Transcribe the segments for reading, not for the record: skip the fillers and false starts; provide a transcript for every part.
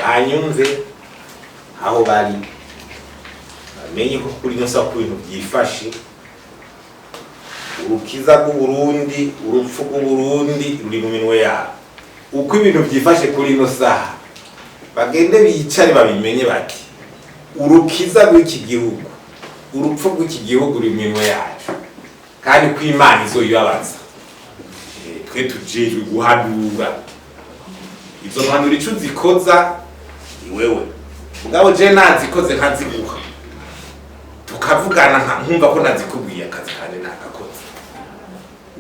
Banyumve aho bari, bamenye ko kuri ino saha, ku bintu byifashe, urukiza rw'Uburundi, urupfu rw'Uburundi ruri mu minwe yabo. Uko ibintu byifashe kuri ino saha, bagende bicare babimenye bati: urukiza rw'iki gihugu, urupfu rw'iki gihugu ruri mu minwe yacu, kandi ko Imana izoyibabaza. Twe tujejwe guhanura. Izo mpanuro ico zikoza ni wewe. Mugabo je nazikoze nkaziguha, tukavugana, nkumva ko nazikubwiye, akazi kanje nagakoze.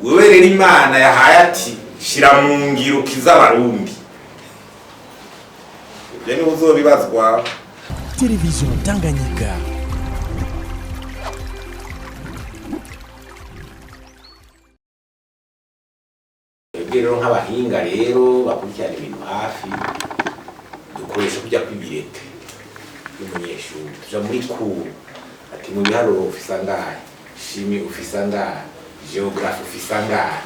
Wewe rero Imana yahaye ati: shira mu ngiro ukize Abarundi, ibyo niwe uzobibazwa. Télévision Tanganyika. Twebwe rero nk'abahinga rero bakurikirana ibintu hafi, dukoresha kujya kw'ibirete y'umunyeshuri. Tuja muri cours ati: mu biharuro ufise angahe? Chimie ufise angahe? Géographie ufise angahe?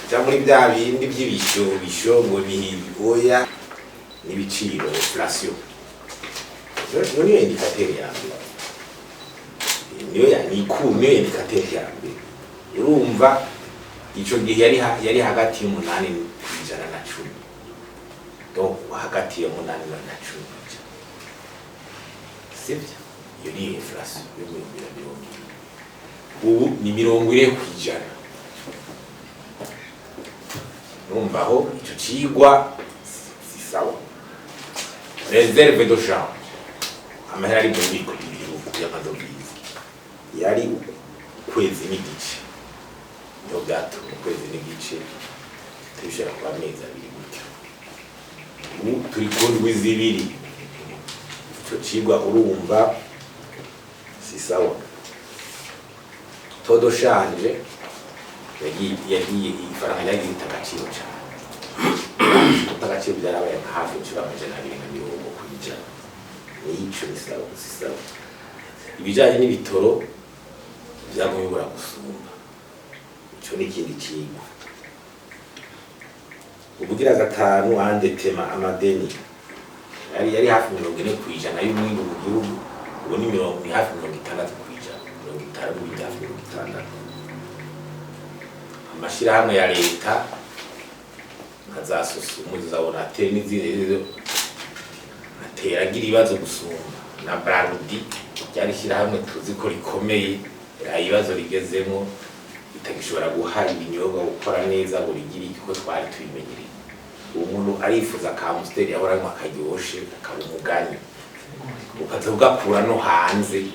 Tuja muri bya bindi by'ibishobisho ngo ni oya n'ibiciro, inflation. Iyo niyo indicateur ya mbere, niyo ya ni cours, niyo indicateur ya mbere. Urumva ico gihe yari hagati y'8% na 10, donc hagati ya 8 na 10%, sivyo? Iyo ni inflation yo mu 2020. Ubu ni 40%. Urumva aho ico cigwa si sawa. Réserve de change, amahera ari mu bubiko bw'igihugu y'amadovize, yari ukwezi n'igice. Niho byatumye ukwezi n'igice tubishira kuba amezi 2 gutyo. Ubu turi ku ndwi 2. Ico cigwa urumva si sawa. Taux de change yagiye, ifaranga ryagiye rita agaciro cane. Guta agaciro byarabaye nka hafi inshuro 220%. Nico ni sawa, si sawa. Ibijanye n'ibitoro vyagumye bibura gusumba, ico ni ikindi cigwa. Ubugira gatanu, endettement, amadeni yari hafi 40% y'umwimbu mu gihugu. Ubu ni hafi 60%, 50 n'ibindi, hafi 60. Amashirahamwe ya leta nka za SOSUMO, za ONATEL n'izindi rero atera agira ibibazo gusumba. Na Brarudi, ryari ishyirahamwe tuzi ko rikomeye, ibibazo rigezemo bitagishobora guha ibinyobwa, gukora neza ngo rigire uko twari tubimenyereye. Ubu muntu arifuza ka Amstel yahora anywa karyoshe, akaba umugani, ukaza ugakura no hanze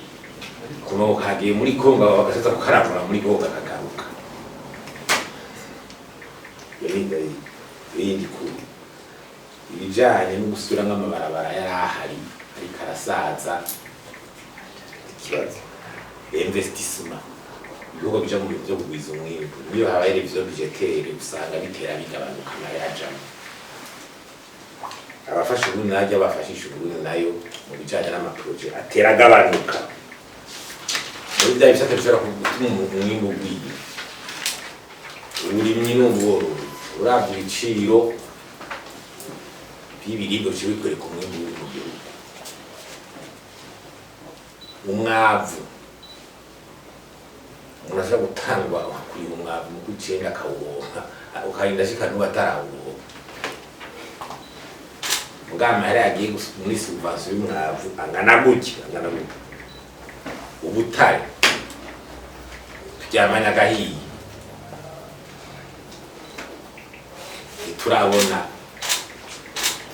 kuno kagiye muri Kongo, bagasaza kukarangura muri Kongo kakagaruka. Iyo ni iyindi kuru. Ibijanye no gusubiramwo amabarabara yari ahari ariko arasaza, ikibazo. Investissement, ibikorwa bija mu bintu vyo kugwiza umwimbu, niyo habaye révision budgétaire usanga bitera bigabanuka amahera ajamwo. Abafasha Uburundi naryo, abafashisha Uburundi nayo mu bijanye n'ama projets atera agabanuka muri bya bisata bishobora gutuma umwimbu ugwira, uburimyi n'ubworozi. Uravye ibiciro by'ibiribwa bice bikwereka umwimbu uri mu gihugu. Umwavu, umuntu ashobora gutangwa kuriha umwavu mu kw'icenda akawuronka, ukarinda ashika n'ubu atarawuronka. Muga amahera yagiye muri subvention y'umwavu angana gutya, angana gutya. Ubutare, turyamanye agahiye, ntiturabona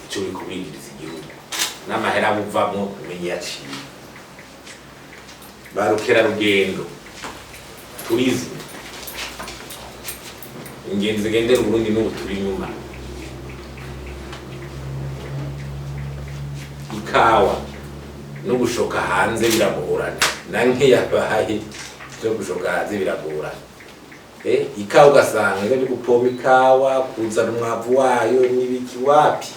ico buriko burinjiriza igihugu n'amahera buvamwo umenye yaciye. Ba rukerarugendo, tourisme, ingenzi zigendera Uburundi, n'ubu turi inyuma. Ikawa no gushoka hanze biragorana, na nkeyabaye byo gushoka hanze biragorana. Ikawa ugasanga ibyo byo gupompa ikawa, kuzana umwavu wayo n'ibiki, wapi.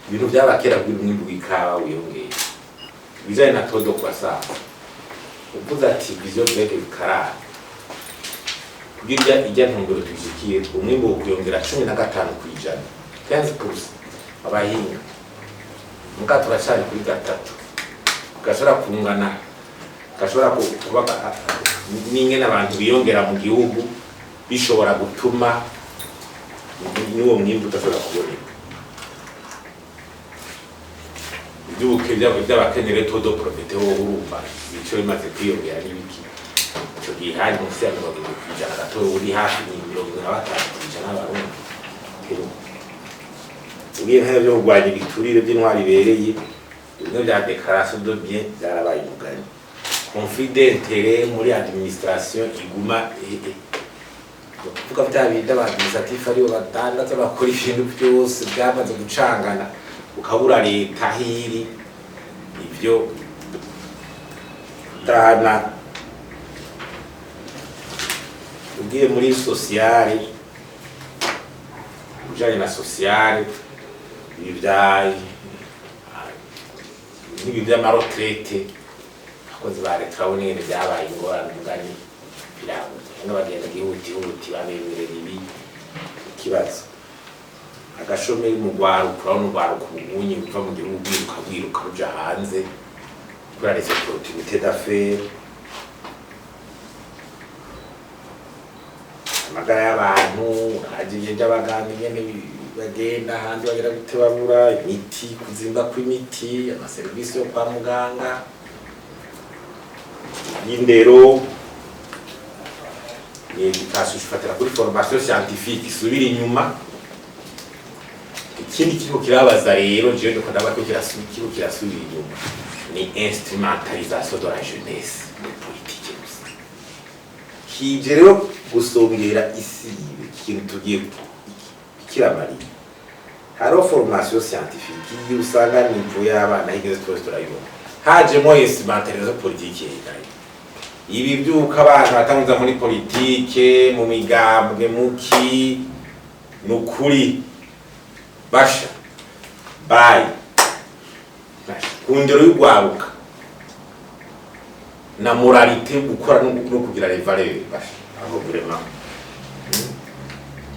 Ibintu byaba kera kugira umwimbu w'ikawa wiyongere. Ibijanye na taux de croissance, uvuze ati vision 2040, kugira ijya ntumbero tuyishikiye, umwimbu wo kuyongera 15%, 15%. Abahinga muga turacari kuri gatatu, gashobora kungana, gashobora kuba n'ingene abantu biyongera mu gihugu bishobora gutuma n'uwo mwimbu udashobora kuboneka. Iby'ubuke by'abakenyere, taux de pauvreté, wowe urumva ibice bimaze kwiyongera n'ibiki. Ico gihe hari munsi ya 70% gato, uri hafi ni 75% y'Abarundi. Ugiye nk'ivyo byo kurwanya ibiturire by'intwari ibereye, bimwe bya déclaration de biens byarabaye umugani, conflit d'intérêt muri administration iguma kuvuga bya bindi aba administratif aribo badandaza, bakora ibintu byose, byamaze gucangana, ukabura leta hiri ivyo dana. Ugiye muri sociale, ujanye na sociale, ibi bya nk'ibi by'ama retraites, abakozi ba leta urabona ingene byabaye ingorane, umugani birabuze, bamwe bagenda gihutihuti babemerera ibi ikibazo. Agashomeri mu rwaruka, urabona urwaruka ubunye ruva mu gihugu rwiruka rwiruka ruja hanze kubera les opportunités d'affaires. Amagara y'abantu, hagiye by'abaganga ingene bagenda hanze bagera gute, babura imiti, kuzimba kw'imiti, amaserivisi yo kwa muganga, y'indero ni éducation ifatira kuri formation scientifique isubira inyuma. Ikindi kiriko kirabaza rero, jewe ndiko ndabona ko kiriko kirasubira inyuma, ni instrumentalisation de la jeunesse muri politique gusa. Kije rero gusongera isi ikintu tugiye kiramariye. Hariho formation scientifique iyo usanga niveau y'abana higeze, twese turayibona, hajemo instrumentalisation politique nayo ibi by'uko abantu batanguza muri politike, mu migambwe, muki ni ukuri basha bayi ku ndero y'urwaruka na moralité, gukora no kugira les valeurs basha aho vraiment.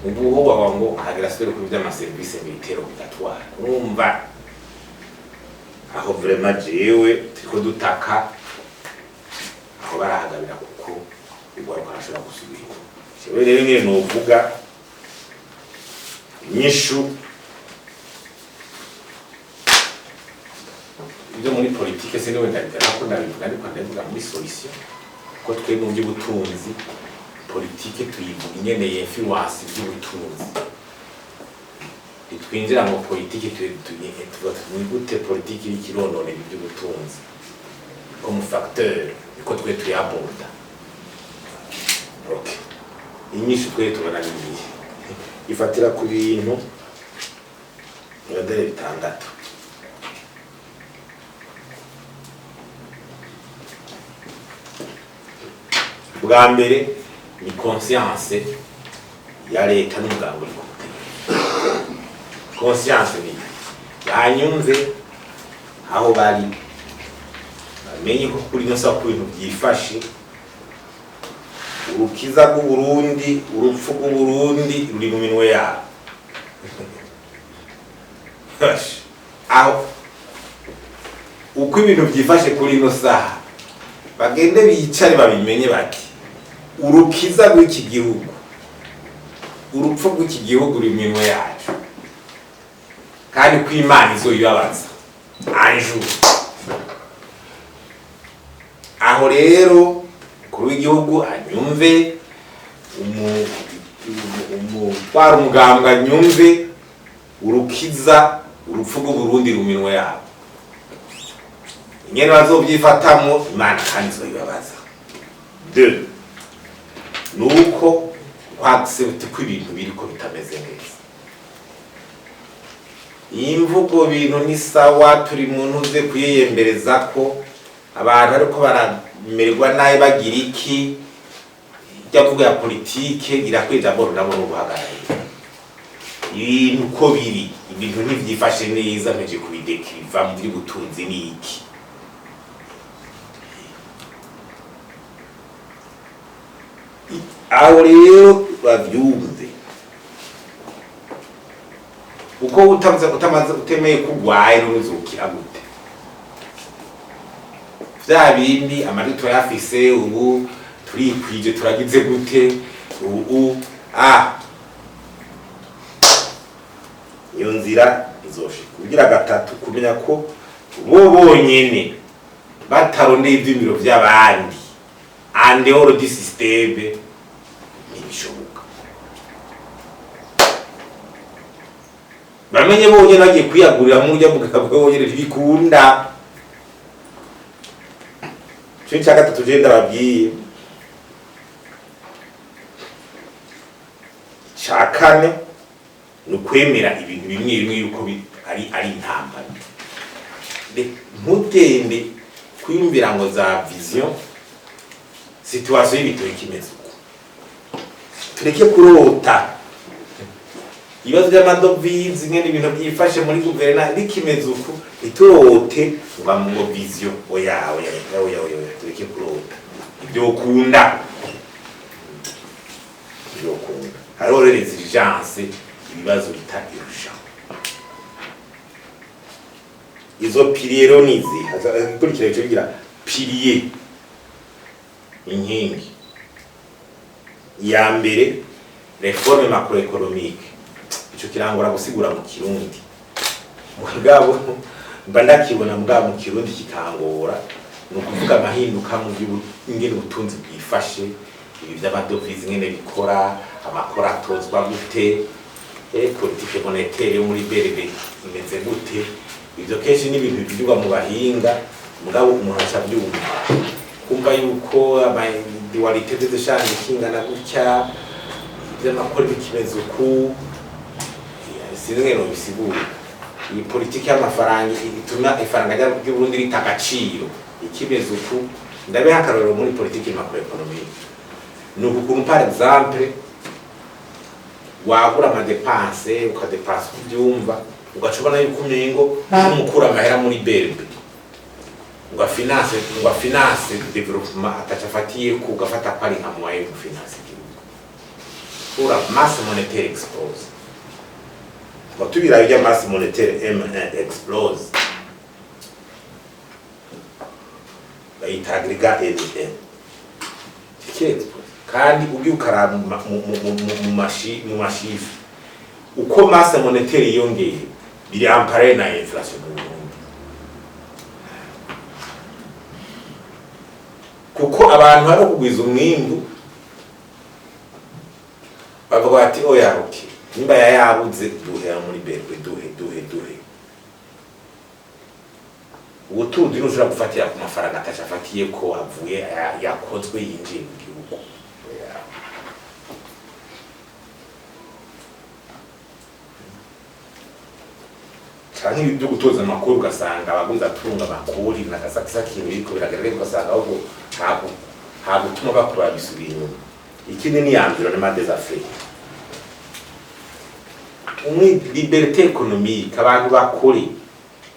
Ubu ho wawa ngo hagira asubire ku by'amaserivisi militaire obligatoire, urumva aho vraiment jewe turiko dutaka aho barahagabira, kuko urwaruka arashobora gusubira inyuma. Jewe rero nyene novuga inyishu ibyo muri politike siniwe ndabivuga ko ndabivuga, ariko ndabivuga muri solution, ko twe mu by'ubutunzi politike tuyivuga ingene influence iby'ubutunzi. Ntitwinjira mu politike, tuvuga ni gute politike iriko irononera iby'ubutunzi comme facteur, niko twe tuyaborda. Okay, inyishu twe tubona ni iyihe? Ifatira ku bintu modèle bitandatu. Bwa mbere ni conscience ya leta n'umuganga uri ku butegetsi. Conscience ni banyumve aho bari, bamenye ko kuri ino saha ko ibintu byifashe, urukiza rw'Uburundi, urupfu rw'Uburundi ruri mu minwe yabo. Aho uko ibintu byifashe kuri ino saha, bagende bicare babimenye bati urukiza rw'iki gihugu, urupfu rw'iki gihugu ruri mu minwe yacu, kandi ko Imana izoyibabaza anjuru. Aho rero umukuru w'igihugu anyumve, umutwara umugambwe anyumve, urukiza, urupfu rw'Uburundi mu minwe yabo. Ingene bazovyifatamwo, Imana kandi izobibabaza. Deux, nuko kwaccepte ko ibintu biriko bitameze neza. Iyi mvugo bintu ni sawa, turi mu ntuze kuyiyembereza ko abantu ariko baramererwa nabi, bagira iki, ijya mvugo ya politike irakwiye d'abord nabo no guhagararira ibintu uko biri. Ibintu ntivyifashe neza, mpeje kubidekiriva mu by'ubutunzi ni iki. Aho rero bavyumve. Uko utamaze utamaze utemeye kugwaye, n'uzukira gute? Vya bindi amajwi turayafise ubu, turikwije, turagize gute ubu? Iyo nzira izoshika. Kugira gatatu, kumenya ko bo bonyene batarondeye ivyumviro vy'abandi en dehors du système ntibishoboka. Bamenye bonyene bagiye kwiyagurira mu buryo bwabo bonyene, ntibikunda. Ico cya gatatu je ndababwiye. Ca kane ni ukwemera ibintu bimwe bimwe yuko ari intambara. Ntutende kwiyumvira ngo za vision, situation y'ibitoki imeze uko. Tureke kurota ibibazo by'amadovize, ingene ibintu byifashe muri guverinoma bikimeze uku. Ntiturote ngo vision. Oya, oya, oya, oya, oya, tureke kurota. Ibyo ukunda, ibyo ukunda. Hariho rero exigence, ibibazo bita urgent. Izo piliers rero nizi ikurikira, ico bigira pilier, inkingi ya mbere, réforme macroéconomique. Ico kirangora gusigura mu Kirundi, mugabo mba ndakibona, mugabo mu Kirundi kikangora. Ni ukuvuga amahinduka mu by'ingene ubutunzi bwifashe, ibi by'amadovize ingene bikora, amakora atozwa gute, politique monétaire yo muri BRB imeze gute. Ibyo kenshi ni ibintu bivugirwa mu bahinga, mugabo umuntu aca abyumva, kumva yuko ama dualité d'échange kingana gutya, iby'amakora bikimeze uku. Sinzi ngene nobisigura. Iyi politiki y'amafaranga ituma ifaranga ry'Uburundi rita agaciro ikimeze uku. Ndabeho akarorero muri politiki macroéconomique, ni uku kuntu, par exemple, wagura amadépenses, ukadepansa uko ubyumva, ugaca ubona yuko umengo n'umukura amahera muri BRB ngo afinance développement ataca afatiye ku ugafata ko ari nka moyen yo gufinansa igihugu. Ura masse monétaire explose, ngo tubirabe ibya masse monétaire M1 explose, bayita agrégat M1 explose. Kandi ugiye ukaraba mu machiffres, uko masse monétaire yiyongeye, biri en parallèle na inflation mu Burundi, kuko abantu bari kugwiza umwimbu bavuga bati: "Oya, okay, nimba yayabuze, duhera muri BRB, duhe, duhe, duhe." Ubutunzi ntushobora gufatira ku mafaranga ataca afatiye ko avuye yakozwe yinjiye mu gihugu. Oya. Canke ibi byo gutoza amakuru, ugasanga abaguzi atunga amakuru nagasakisaki, biriko biragaragara, ugasanga ahubwo nta gutuma bakura, bisubiye inyuma. Ikindi ni environnement des affaires, umwe liberté économique, abantu bakore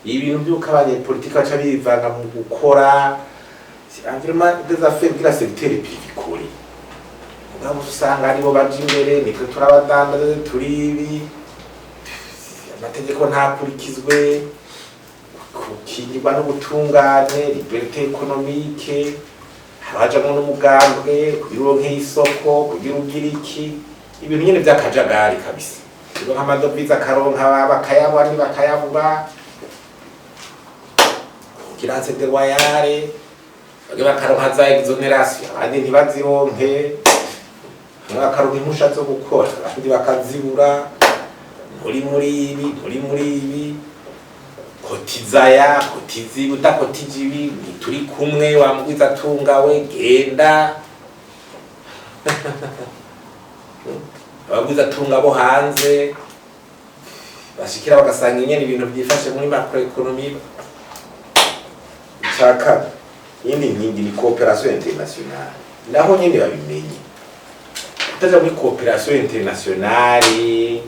ibintu by'uko abanyepolitiki baca bivanga mu gukora environnement des affaires kugira secteur privé ikore. Mugabo usanga aribo baja imbere, nitwe turabadandaza, turi ibi, amategeko ntakurikizwe, gukingirwa n'ubutungane, liberté économique, habajamwo n'umugambwe kugira uronke isoko, kugira ugire iki, ibintu nyene vy'akajagari kabisa. Uronka amadovize, akaronka, bakayabura, bakayabura, concurrence déloyale, bamwe bakaronka za exonération, abandi ntibazironke, bamwe bakaronka impusha zo gukora, abandi bakazibura, muri ibi, muri ibi, kotiza ya kotiza ibi, udakotije ibi ntituri kumwe, wamugwiza atunga we genda. Abagwiza atunga bo hanze bashikira bagasanga ingene ibintu byifashe muri macroéconomie. Icaka iyindi nkingi ni coopération internationale. Naho nyene babimenye, kutaja muri coopération internationale,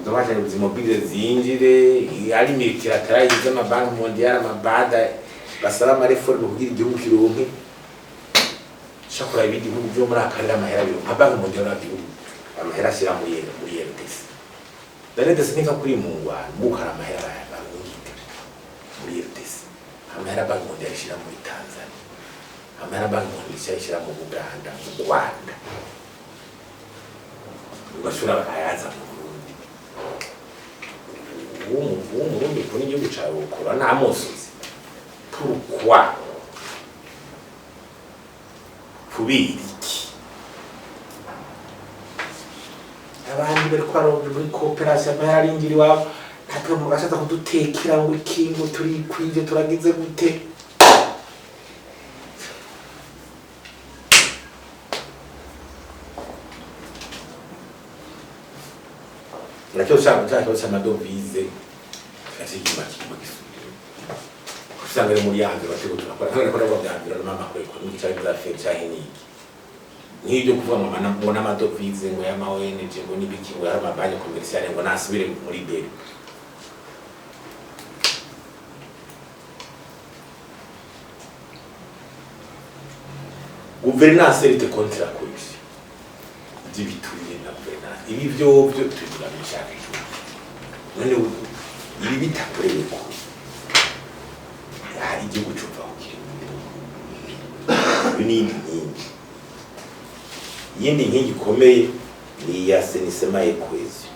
uzobaje zimobile zinjire ari multilatérale z'amabanki mondiale, amabada basaba amaréformes kugira igihugu kironke. Shakora ibindi bihugu byo muri akarere, amahera biro nka Banque mondiale, igihugu amahera ashyira muri RDC. La RDC ntiva kuri mu ngwano, muko hari amahera barungika muri RDC, amahera Banque mondiale ishira muri Tanzania, amahera Banque mondiale ishira mu Buganda, mu Rwanda, ugashobora bakayaza mu Burundi. W'Umurundi kuri igihugu cawe ukora nta musozi. Pourquoi? Kubera iki? Abandi bariko baronka muri coopération, amahera arinjira iwabo, natwe mugashaza kudutekera ngo iki, ngo turikwije, turagize gute? Nacyo cya c'amadovize kiguma kiguma gisubira, usanga ari muri yanze batego turakora ntabwo nakora bya environnement, macroéconomique cyangwa bya affaires cyangwa n'iki nk'ibyo kuvuga ngo ngo n'amadovize, ngo y'ama ONG, ngo n'ibiki, ngo y'ama banques commerciales, ngo nasubire muri BRB. Gouvernance, lutte contre la corruption, by'ibituriye na gouvernance, ibi vyovyo tubivuga muri chaque jour. None ubu ibi bitakorewe ko hari igihugu cuvaho kiri? Iyo ni iyindi nkingi. Iyindi nkingi ikomeye ni iya assainissement et cohésion,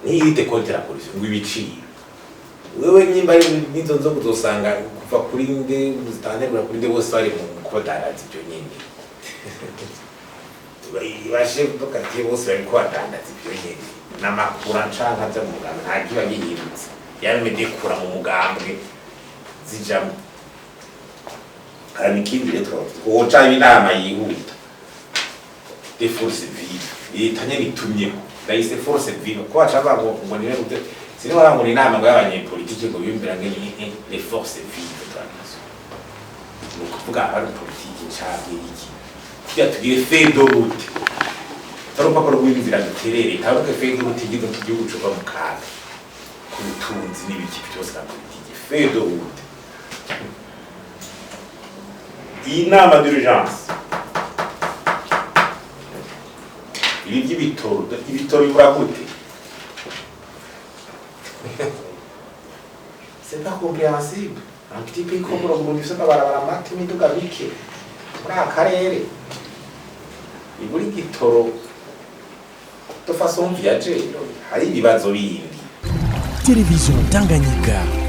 niyo lutte contre la corruption, ngo ibiciro wewe nyimba ari n'izo nzoga uzosanga kuva kuri nde zitandagura kuri nde, bose bari mu kubadandaza ibyo nyene. Bashe bakatiye bose bariko badandaza ibyo nyene n'amakura ncanka aja mu mugambwe, nta kiba gihindutse, yamedekura mu mugambwe zijamwo. Hama ikindi rero twoca inama yihuta des forces vives, leta nyene itumyeho, ndayise force vive, ko baca bavuga ngo niwe gute, sinibara ngo ni inama ngo y'abanyepolitike ngo biyumvira ngo ni les forces vives de la nation, ni ukuvuga abari politiki canke iki, kugira tugire feuille de route, atari urupapuro rw'inzira duterere, taruke feuille de route igize ko igihugu cova mu kaga k'ubutunzi n'ibiki byose na politiki, feuille de route. Iyi nama d'urgence, ibi by'ibitoro, ibitoro bibura gute? C'est pas compréhensible. Un petit pays comme le Burundi ufise amabarabara mato, imiduga mike muri aka karere, ibura igitoro de façon viagère, hari ibibazo bindi. Télévision Tanganyika.